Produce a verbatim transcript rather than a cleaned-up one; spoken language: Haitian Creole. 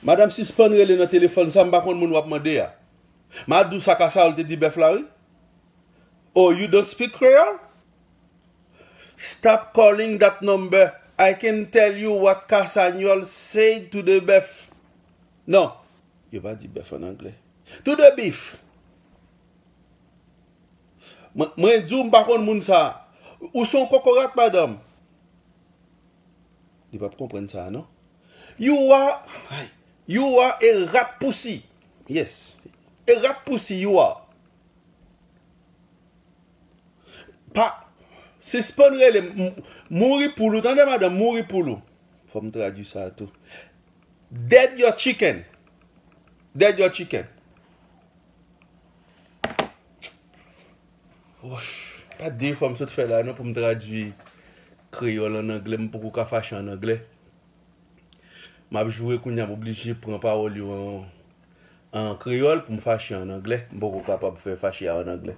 Madanm, sispann rele nan telefòn sa, m pa konn moun w ap mande a. M a di w sa Kasayòl te di bèf la, wi. Oh, you don't speak Creole? Stop calling that number. I can tell you what Kasanyòl said to the bèf. Non, yo pa di bèf an anglè. To the beef. Mwen, mwen di w, m pa konn moun sa. Ou se yon kokorat, madanm. Li p ap konprann sa, non. You are, ay, you are a rat pussy. Yes. A rat pussy you are. Pa, sispann rele m, m, mouri poul ou, tande, madanm, mouri poul ou. Fò m tradui sa tou. Dead your chicken. Dead your chicken. Wouf, pa de efò m sot fè la non pou m tradui kreyòl an anglè, m poko ka fache an anglè. M ap joure kounye a, m oblije pran pawòl yo an, an kreyòl pou m fache an anglè. M poko kapab fè fache a an anglè.